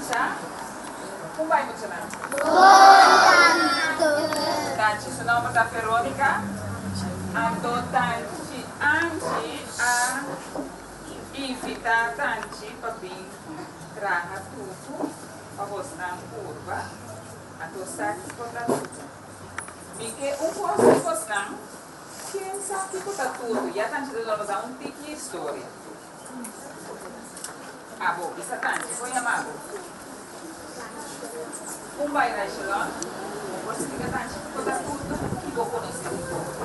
sa? Kon bai muchanan? Tanchi su nomber ta Veronica. Anto Tanchi Anchi a invita Tanchi pa bin traha tutu pa bosnan purba. Anto sa kiko ta tutu. Mi ke un kos di bosnan, ken sa kiko ta tutu? Ya Tanchi ta duna bosnan un tiki historia. Abo, bisa Tanchi, kon yama bo? Un bai Raishelon, bo por splika Tanchi kiko ta tutu i bo konosé un poko.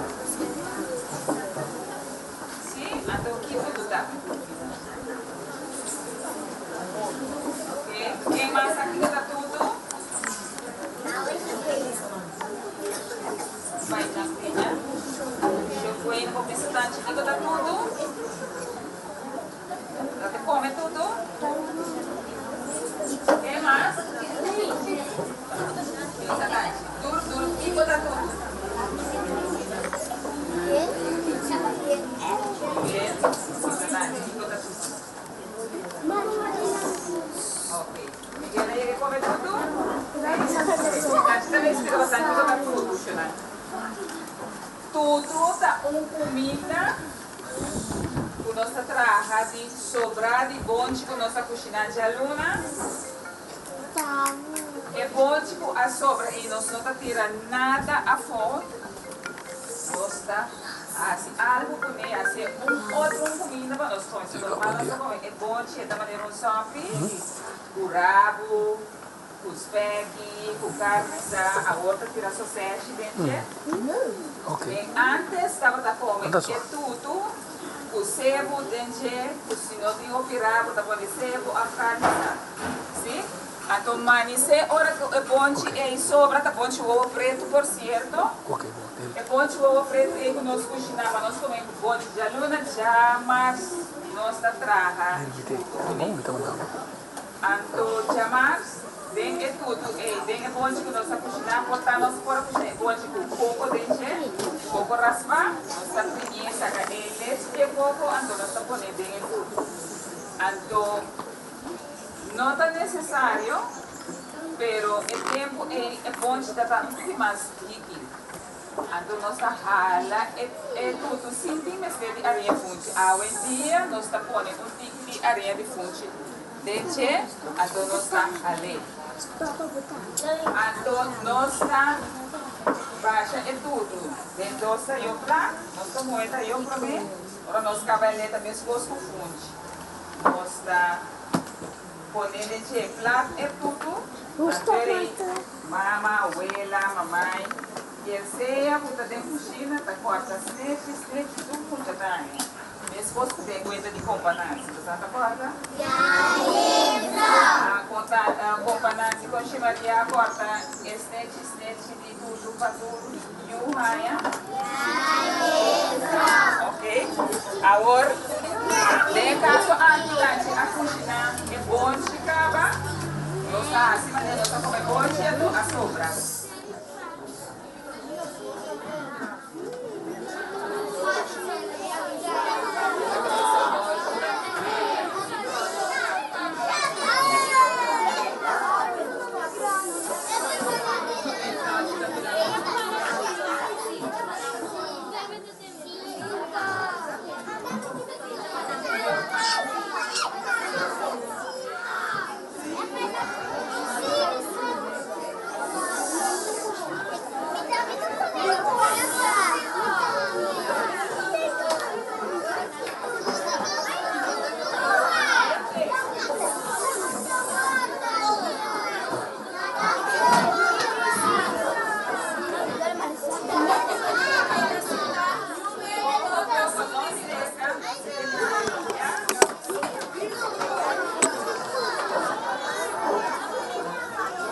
Sí? Anto ki tutu ta? Oke, ken mas sa kiko ta tutu? Bai Jasmina. Jofueno, bo bisa Tanchi kiko ta tutu? Ta te come tutu? Ke mas? Bisa Tanchi. Duru duru kiko ta tutu? Bien, bisa Tanchi kiko ta tutu? Ok. Miguel a yega come tutu? Tanchi ta explica bastante kiko ta tutu, Shona. Tutu ta un cuminda ku nos ta traha di sobrá di bonchi ku nos a kushiná djaluna. E bonchi ku a sobra ei nos no ta tira nada afó. Nos ta hasi algu kuné, hasi un otro un kuminda pa nos kome. So normal nos ta kome e bonchi e ta manera un sòpi ku rabu, Ku spèki, ku karni sa, awor ta tira soseshi den dje. Den ántes tabata kome e tutu ku sebu den dje, ku si no tin hopi rabu ta pone sebu òf karni sa. Si? Anto manisé ora ku e bonchi ei sobra, ta bonchi wowo pretu por sierto, e bonchi wowo pretu ei ku nos kushiná pa nos kome ku bonchi djaluna djamars nos ta traha tutu kuné. Anto djamars, den e tutu ei, den e bonchi ku nos a kushiná, por ta nos por a kushiná e bonchi ku koko den dje, koko raspá, nos ta priñ'é saka e lechi di e koko, anto nos ta pon'é den e tutu. Anto, no ta nesesario, pero e tempu ei e bonchi ta ta un tiki mas diki. Anto nos ta hala e e tutu sin tin mester di ariña funchi. Awendia nos ta pone un tiki di ariña di funchi den dje, anto nos ta hal'é. Anto nos ta basha e tutu den dos tayo plat, nos ta muhe tayo promé, ora nos kaba el'é ta meskos ku funchi. Nos ta pone den dje plat e tutu, anto e Mama, wela, mamai, quien sea cu ta den cushina ta corta snechi, snechi tur mucha ta haña. Meskos cu den cuenta di Compa Nancy, bo sa ta corta? Ah, conta, Compa Nancy con Shi Maria a corta e snechi, snechi di tutu pa tur yu haña? Ok, awor den e caso aki Nancy a cushina e bonchi caba. Nos ta hasi manera nos ta come bonchi anto a sobra.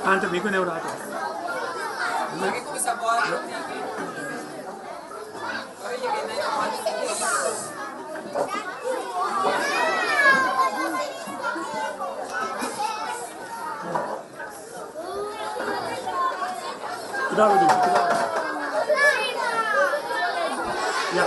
Anto mi ku ne un rato. Cuidado, Luigi, cuidado. Ya.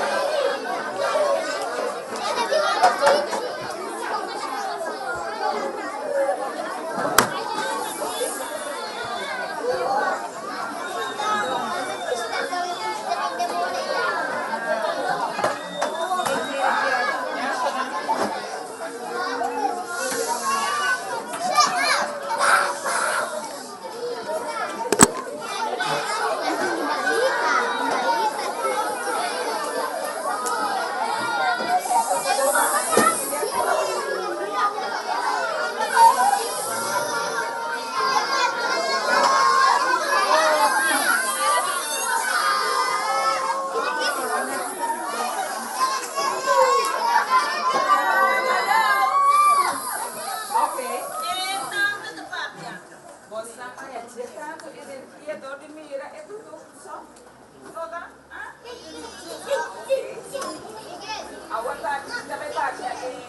basha e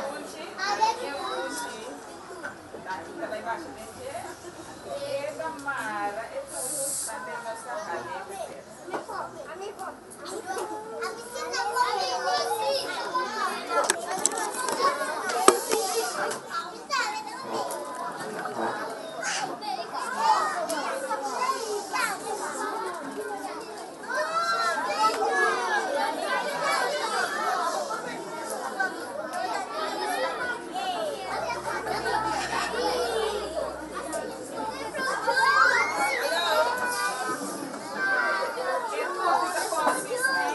funchi, e funchi. Tanchi ta bai basha den dje. E ta mara e tutu, tambe nos ta hal'é despues. E tutu ta konsistí.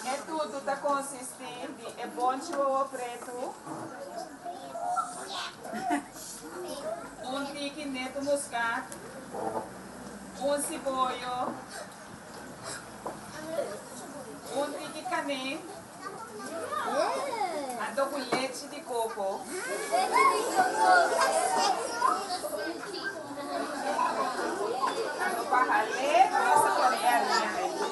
E tutu ta konsistí di e bonchi wowo pretu, un tiki netu muskat, un siboyo, un tiki kané, anto ku lechi di koko. Anto pa hal'é nos ta pone e hariña den dje.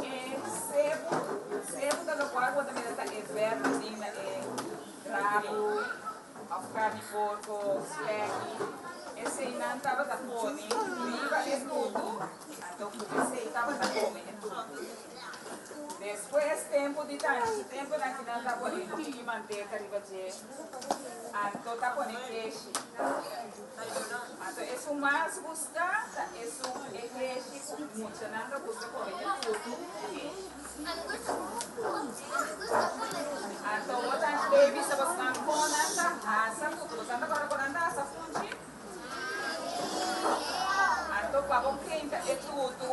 E sebu, sebu ta lokual ku bo ta mira ta e bèrdè tin na e rabu òf karni porko, spèki. Eseinan tabata pone riba e tutu, anto ku esei tabata kome e tutu. Despues tempu di tanchi su tempunan ki nan ta pone un tiki manteka riba dje, anto ta pone keshi. Anto esun mas gusta ta esun e keshi ku muchanan ta gusta kome e tutu ku keshi. Anto bo tanchi debe bisa bosnan kon nan ta hasa tutu. Bosnan ta kòrda kon nan ta hasa funchi? Anto pa bo kenta e tutu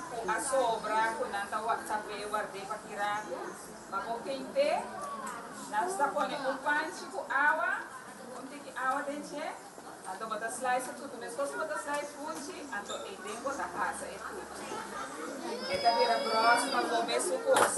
ku a sobra ku nan ta tap'é ward'é pa ki ratu, pa bo kent'é, nan ta pone un panchi ku awa, un tiki awa den dje, anto bo ta slice e tutu meskos ku bo ta slice funchi, anto eiden bo ta hasa e tutu. E ta bira bròs pa kome su kos.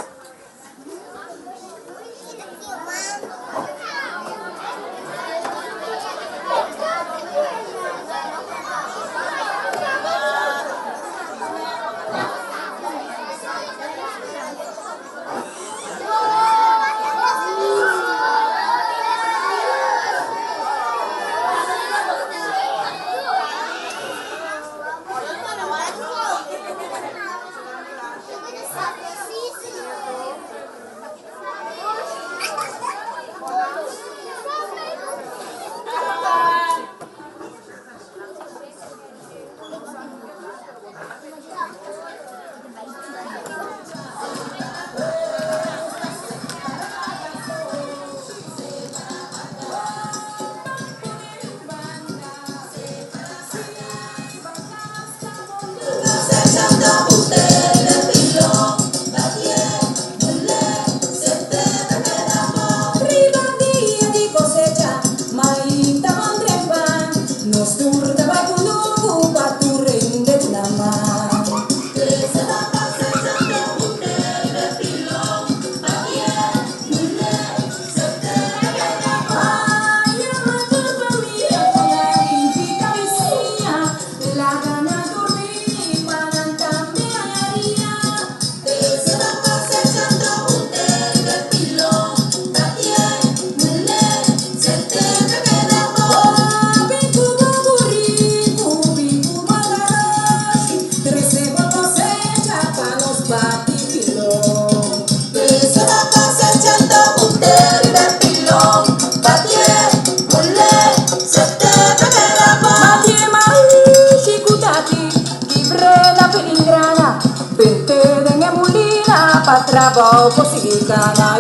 pa trabou por sigui kana.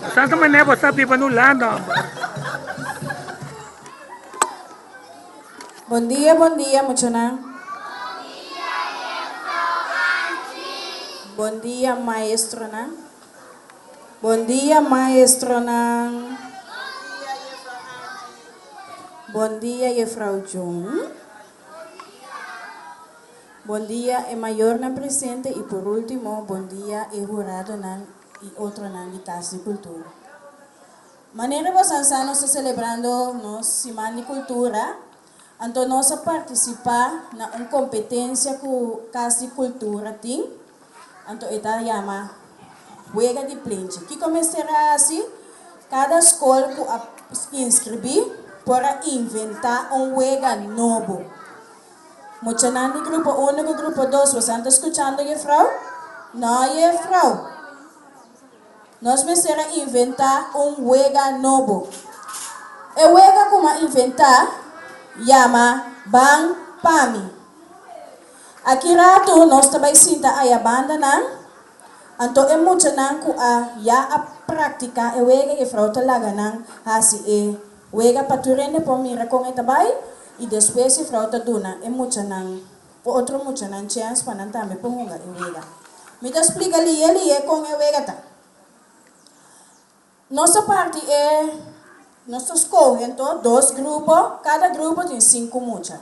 Santa Mané bo sa biba na Hulanda homber. Bon dia bon dia muchanan. Bon dia maestronan. Bon dia maestronan. Bon dia jefrouw Jong. Bon dia e mayornan presente y por ultimo bon dia e huradonan y otronan di Cas di Cultura. Manera bosan sa nos ta celebrando nos Siman di Cultura, anto nos a participa na un competencia cu Cas di Cultura tin, anto e ta yama Wega di Plenchi. Kico mester a haci? Cada scol cu a inscribi por a inventa un wega nobo. Muchanan di grupo uno cu grupo dos, bosan ta scuchando jefrouw? No jefrouw. Nos mester a inventá un wega nobo. E wega ku m'a inventá yama Ban Pa Mi. Aki ratu nos ta bai sinta aya bandanan, anto e muchanan ku a ya a praktiká e wega jefrou ta laga nan hasi e wega pa tur hende por mira kon e ta bai i despues jefrou ta duna e muchanan otro muchanan chèns pa nan tambe por hunga e wega. Mi ta splika lihe lihe kon e wega ta. Nos ta parti e, nos ta skohe anto dos grupo, kada grupo tin sinku mucha.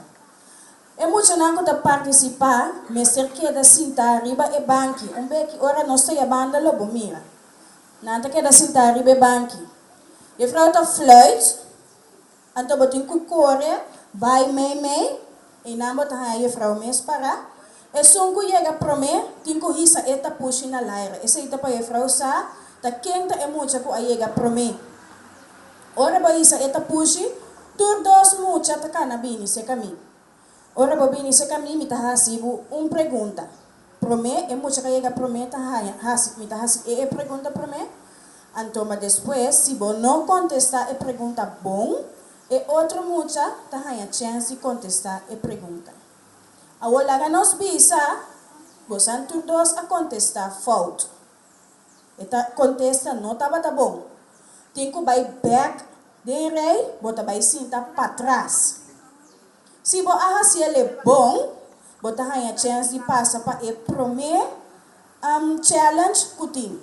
E muchanan ku ta partisipá mester keda sintá riba e banki. Un beki ora nos ta yabanda lo bo mira. Nan ta keda sintá riba e banki. Jefrou ta fluit. Anto bo tin ku kore bai mei mei, einan bo ta haña jefrou mes pará. Esun ku yega promé tin ku hisa e tapushi na laira. Esei ta pa jefrou sa ta ken ta e mucha ku a yega promé. Ora bo hisa e tapushi, tur dos mucha ta kana bini serka mi. Ora bo bini serka mi, mi ta hasi bo un pregunta. Promé, e mucha ka yega promé ta haña hasi, mi ta hasi e e pregunta promé. Anto ma despues, si bo no kontestá e pregunta bon, e otro mucha ta haña chèns di kontestá e pregunta. Awor laga nos bisa, bosan tur dos a kontestá fout. E ta kontesta no tabata bon. Tin ku bai bèk den rei, bo ta bai sinta patras. Si bo a hasi el e bon, bo ta haña chèns di pasa pa e promé challenge ku tin.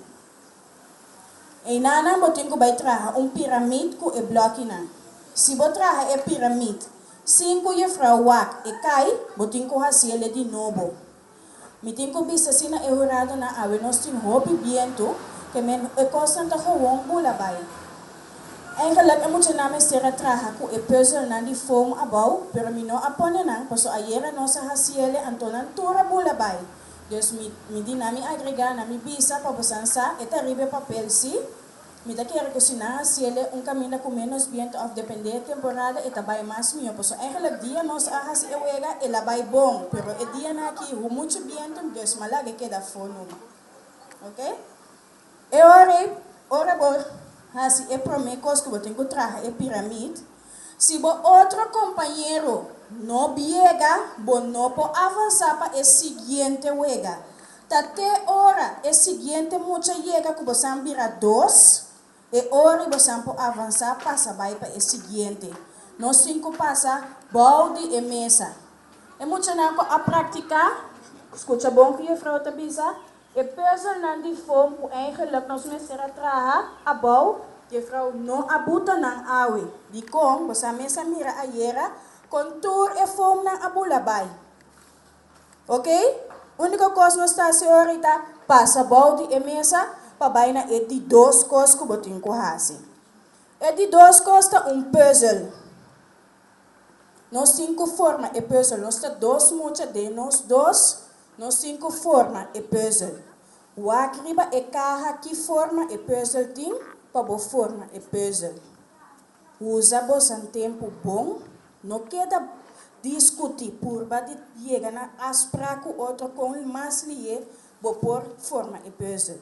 Einanan bo tin ku bai traha un piramid ku e blòkinan. Si bo traha e piramid sin ku jefrou wak e kai, bo tin ku hasi el e di nobo. Mi tin ku bisa si na e huradonan awe nos tin hopi bientu ke men e kosnan ta gewoon bula bai. Eigenlijk e muchanan mester a traha ku e puzzelnan di foam abou pero mi no a pone nan paso ayera nos a hasiele anto nan tur a bula bai. Dus mi mi di nan mi agrega nan mi bisa pa bosan sa e ta riba e papel si. Mi ta kere ku si nan hasiele un kaminda ku ménos bientu òf dependé e temporada e ta bai mas mihó. Pasobra eigenlijk dia nos a hasi e wega el a bai bon, pero e dianan aki hu muchu bientu dus m'a laga e keda afó numa. Ok? E ora ei, ora bo hasi e promé kos ku bo tin ku traha e piramid, si bo otro kompañero no biega bo no por avansá pa e siguiente wega. Ta te ora e siguiente mucha yega ku bosan bira dos, e ora i bosan por avansá pasa bai pa e siguiente. Nos tin ku pasa bou di e mesa. E muchanan ku a praktiká, skucha bon ku jefrou ta bisa, e pùzelnan di foam ku eigenlik nos mester a traha abou, jefrou no a buta nan awe. Dikon? Bosan mes a mira ayera kon tur e foamnan a bula bai. Ok, úniko kos nos ta hasi ora ta pasa bou di e mesa pa bai na e di dos kos ku bo tin ku hasi. E di dos kos ta un pùzel. Nos tin ku forma e pùzel. Nos ta dos mucha den nos dos, nos tin ku forma e pùzel. Wak riba e kaha ki forma e pùzel tin pa bo forma e pùzel. Usa bosan tempu bon, no keda diskutí, purba di yega na afsprak ku otro kon mas lihé bo por forma e pùzel.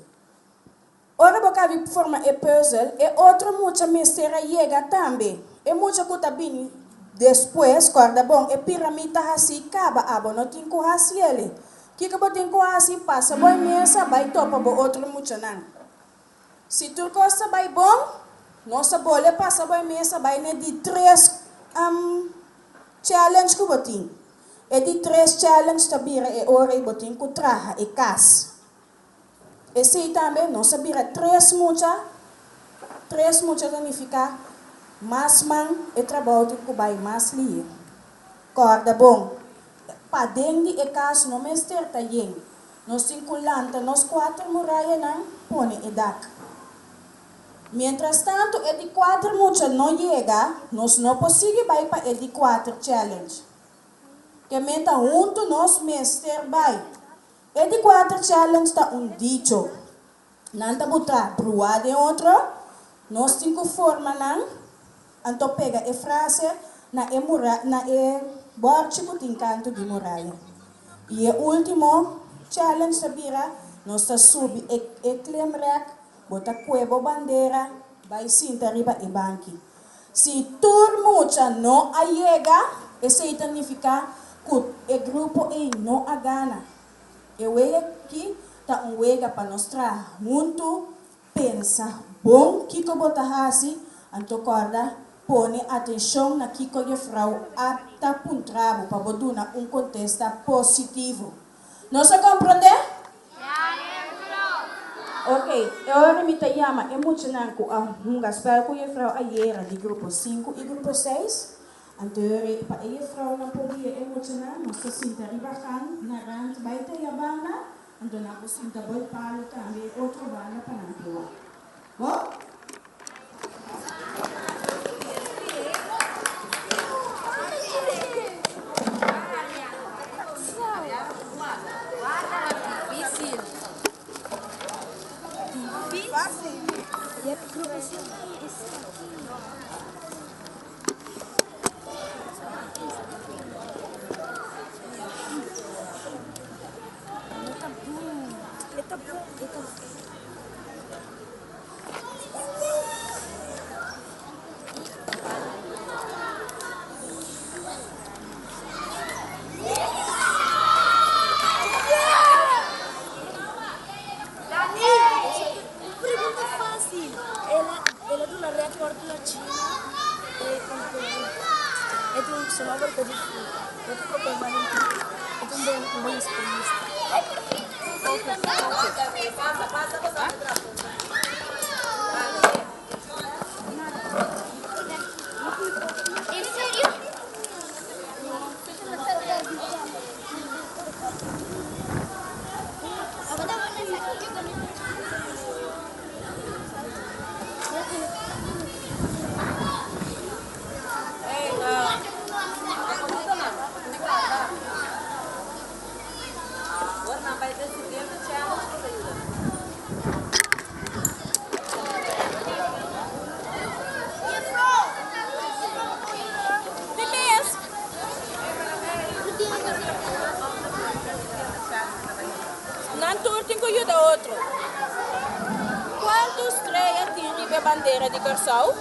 Ora bo kabi forma e pùzel, e otro mucha mester a yega tambe. E mucha ku ta bini despues, kòrda bon, e piramid ta hasí kaba, abo no tin ku hasi el'e. Kiko bo tin ku hasi? Pasa bo e mesa, bai topa bo otro muchanan. Si tur kos ta bai bon, nos ta bolbe pasa bo e mesa bai n'e di tres challenge ku bo tin. E di tres challenge ta bira e ora ei bo tin ku traha e kas. Esei tambe nos a bira tres mucha, tres mucha ta nifiká mas man e trabou tin ku bai mas lihé. Kòrda bon, paden di e kas no mester ta yen, nos tin ku lanta nos kuater murayanan pone e dak. Mientrastantu e di kuater mucha no yega, nos no por sigui bai pa e di kuater challenge. Ke meta huntu nos mester bai. E di kuater challenge ta un dicho. Nan ta buta bruá den otro, nos tin ku forma nan, anto pega e frase na e mura na e bòrchi ku tin kantu di muraya. I e último challenge ta bira, nos ta subi e e klimrèk, bo ta kue bo bandera bai sinta riba e banki. Si tur mucha no a yega, esei ta nifiká ku e grupo ei no a gana. E wega aki ta un wega pa nos traha huntu, pensa bon kiko bo ta hasi, anto kòrda pone atenshon na kiko jefrou a ta puntra bo pa bo duna un kontesta positivo. Nos a komprondé? Ok, e ora mi ta yama e muchanan ku a hunga spèl ku jefrou ayera di grupo sinku i grupo seis. Anto e ora pa e jefrounan por guia e muchanan, nos ta sinta riba gang na rant bai ta ya banda, anto nan por sinta boi palu tambe e otro banda pa nan por wak. Bo? Nan tur tin ku yuda otro. Kuantu strea tin riba e bandera di Kòrsou?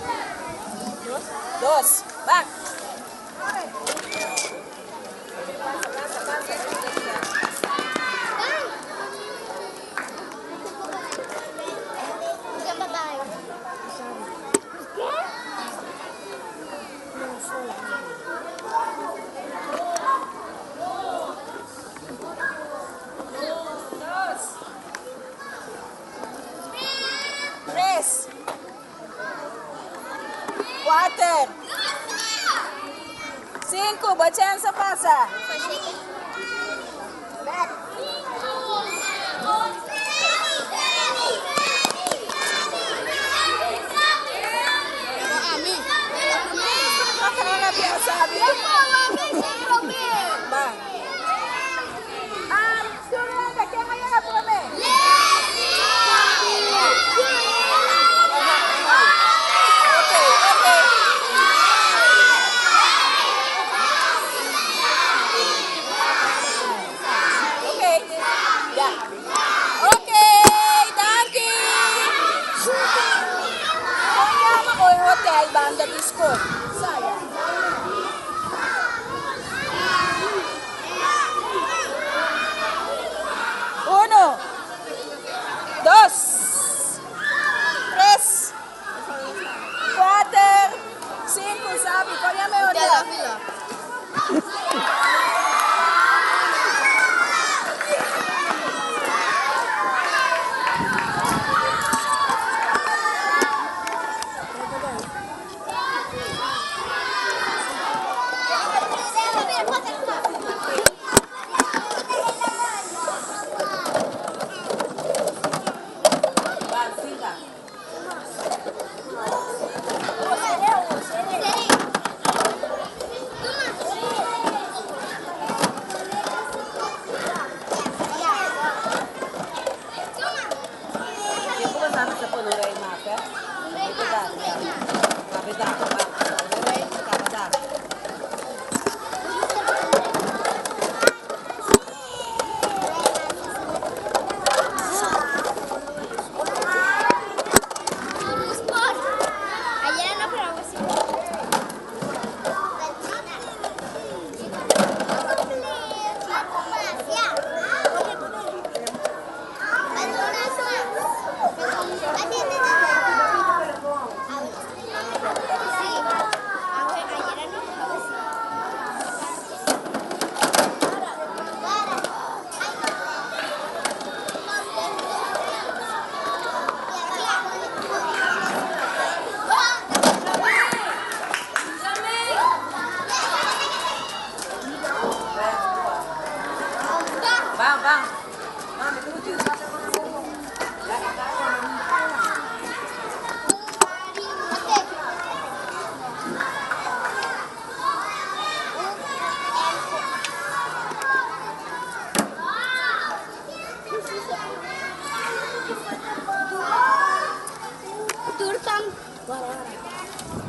Dos. Bak. Tres. Kuater. Sinku. Bo chèns a pasa. Bèk. skor. Saya. Uno, dos, tres, kuater, sinku, sabi, kon ya mehoria?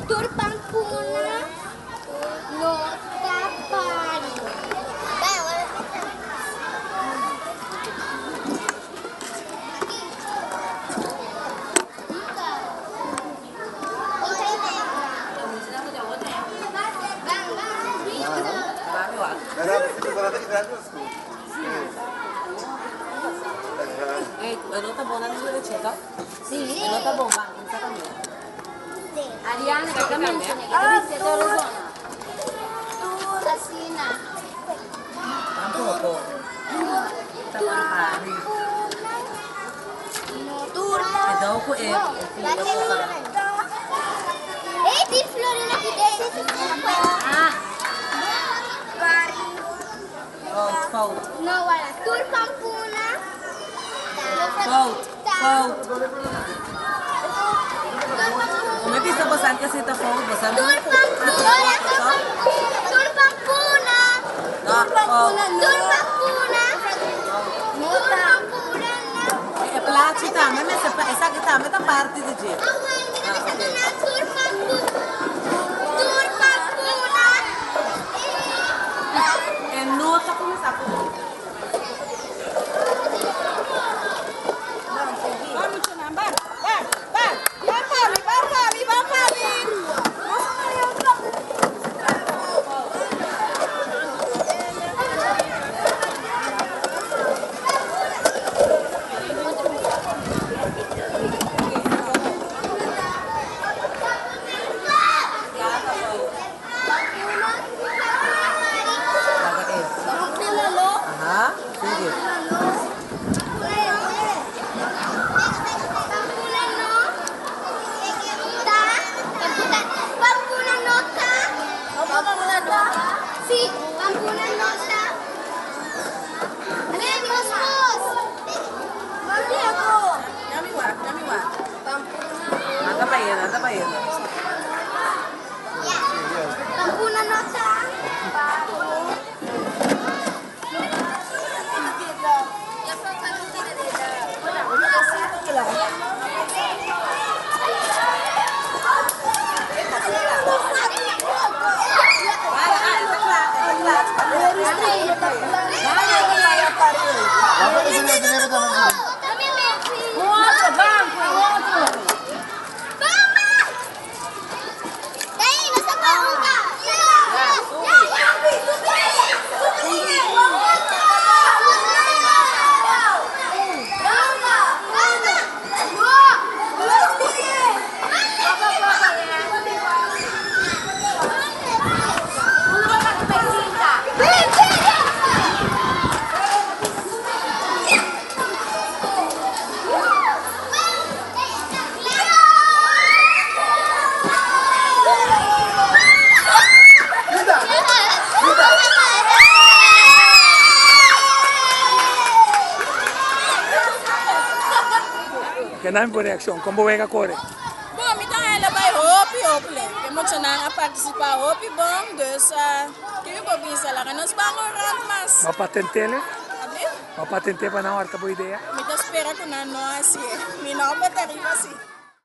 Tur pampuna no ta pari. Ei, no ta bon na derecha, Sí. No ta bon, ban, no ta bon. Ariana, que también se me queda Tur asina. Tampoco. Tur. Cuidado com ele. Ei, di Florina que tem. Ah. Fout, fout. No, wala. Tur pampuna. Fout, fout. Come visto bastante se ta fout, bastante. Tur pampuna. Tur pampuna. No, fout. Tur pampuna. Tur pampuna. E plaatje tambe, mas essa aqui também tá parte de dia. Tur pampuna. Tur pampuna. E nota começar com. Vamos, muchanan, ban, ban, ban. Ban, Fabi, ban, Fabi, ban, Fabi. Aham, sige. Pampuna no ta. Sí, pampuna no ta. Anda pa yan, anda pa yan. Pampuna no ta. Um outro, banco, um outro. Duna mi bo reakshon, kon bo wega a kore? Bon, mi ta haña bai hopi hopi leuk. E muchanan a partisipá hopi bon, dus ke mi por bisa? Laga nos ban un rònt mas. Bo a patent'é? Abli? Bo a patent'é pa nan hòrta bo idea? Mi ta spera ku nan no hasié. Mi nòmber ta riba si.